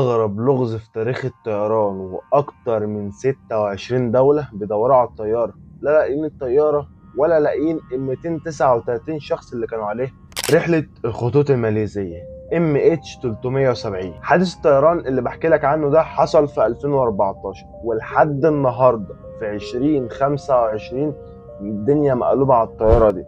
أغرب لغز في تاريخ الطيران، وأكتر من 26 دولة بيدوروا على الطيارة، لا لاقيين الطيارة ولا لاقيين ال 239 شخص اللي كانوا عليها. رحلة الخطوط الماليزية MH 370. حادث الطيران اللي بحكي لك عنه ده حصل في 2014، ولحد النهارده في 2025 الدنيا مقلوبة على الطيارة دي،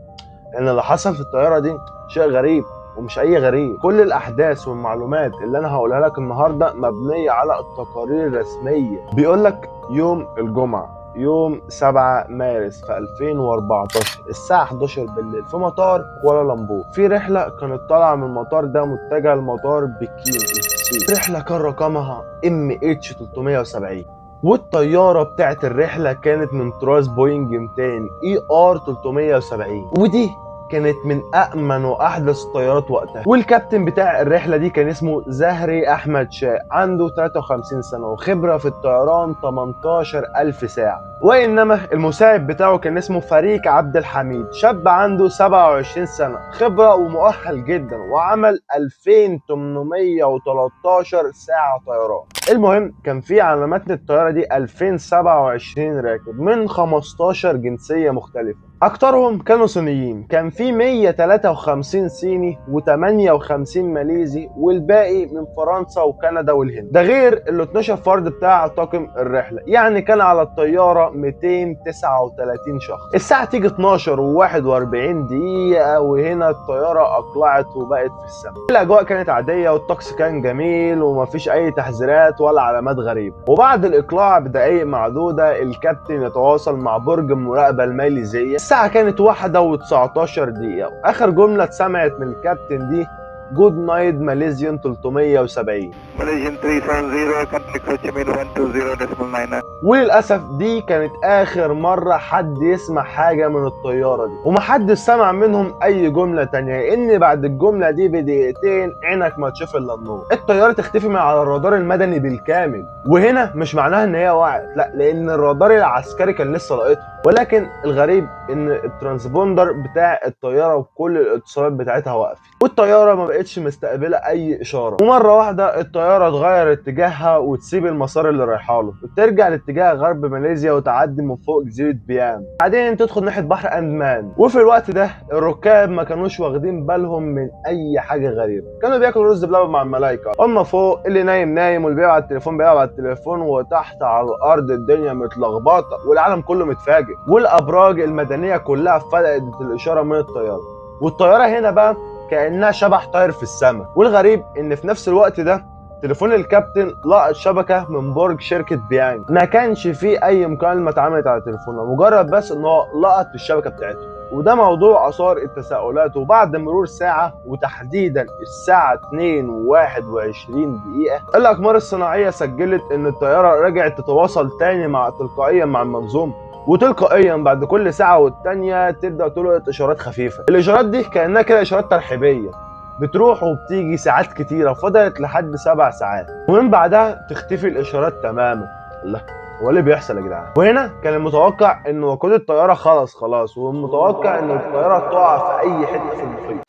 لأن اللي حصل في الطيارة دي شيء غريب، ومش أي غريب. كل الأحداث والمعلومات اللي أنا هقولها لك النهارده مبنية على التقارير الرسمية. بيقول لك يوم الجمعة يوم 7 مارس في 2014 الساعة 11 بالليل في مطار كوالالمبور، في رحلة كانت طالعة من المطار ده متجهة لمطار بكين الصين. رحلة كان رقمها MH 370، والطيارة بتاعت الرحلة كانت من طراز بوينج 200 ER 370، ودي كانت من أأمن وأحدث الطيارات وقتها. والكابتن بتاع الرحلة دي كان اسمه زهري أحمد شاه، عنده 53 سنة وخبرة في الطيران 18,000 ساعة. وإنما المساعد بتاعه كان اسمه فريق عبد الحميد، شاب عنده 27 سنة، خبرة ومؤهل جدا، وعمل 2813 ساعة طيران. المهم كان في على متن الطيارة دي 2027 راكب من 15 جنسية مختلفة، أكترهم كانوا صينيين. كان في 153 صيني و58 ماليزي، والباقي من فرنسا وكندا والهند، ده غير ال 12 فرد بتاع طاقم الرحلة. يعني كان على الطيارة 239 شخص. الساعة تيجي 12:41 دقيقة، وهنا الطيارة أقلعت وبقت في السماء. الأجواء كانت عادية والطقس كان جميل ومفيش أي تحذيرات ولا علامات غريبة. وبعد الإقلاع بدقايق معدودة الكابتن يتواصل مع برج المراقبة الماليزية. الساعة كانت 1:19، وآخر جملة اتسمعت من الكابتن دي good night Malaysian 370. Malaysian 370, contact Ho Chi Minh 120.9. وللأسف دي كانت آخر مرة حد يسمع حاجة من الطيارة دي، ومحدش سمع منهم أي جملة تانية، إن بعد الجملة دي بدقيقتين عينك ما تشوف إلا النور. الطيارة تختفي من على الرادار المدني بالكامل، وهنا مش معناها إن هي وقعت، لا، لأن الرادار العسكري كان لسه لاقطها. ولكن الغريب إن ال transponder بتاع الطيارة وكل الاتصالات بتاعتها وقفت، والطيارة ما بقتش مستقبلة أي إشارة. ومرة واحدة الطيارة تغير اتجاهها وتسيب المسار اللي رايحة له، وترجع لاتجاه غرب ماليزيا وتعدي من فوق جزيرة بيان، بعدين تدخل ناحية بحر أندمان. وفي الوقت ده الركاب ما كانوش واخدين بالهم من أي حاجة غريبة، كانوا بياكلوا رز بلبن مع الملايكة، هما فوق اللي نايم نايم، واللي بيلعب على التليفون بيلعب على التليفون، وتحت على الأرض الدنيا متلخبطة والعالم كله متفاجئ، والأبراج المدنية كلها فلقت الإشارة من الطيارة. والطيارة هنا بقى كأنها شبح طاير في السماء. والغريب إن في نفس الوقت ده تليفون الكابتن لقط شبكة من برج شركة بيانج، ما كانش فيه أي مكالمة اتعملت على تليفونه، مجرد بس إن هو لقط الشبكة بتاعته. وده موضوع أثار التساؤلات. وبعد مرور ساعة، وتحديدا الساعة 2:21، الأقمار الصناعية سجلت إن الطيارة رجعت تتواصل تاني مع تلقائيا مع المنظومة، وتلقائيا بعد كل ساعة والتانية تبدأ تلقط إشارات خفيفة. الإشارات دي كأنها كده إشارات ترحيبية، بتروح وبتيجي ساعات كتيرة، فضلت لحد 7 ساعات، ومن بعدها تختفي الإشارات تماما. الله، هو اللي بيحصل يا جدعان؟ وهنا كان المتوقع إن وقود الطيارة خلص خلاص، والمتوقع إن الطيارة تقع في أي حتة في المحيط.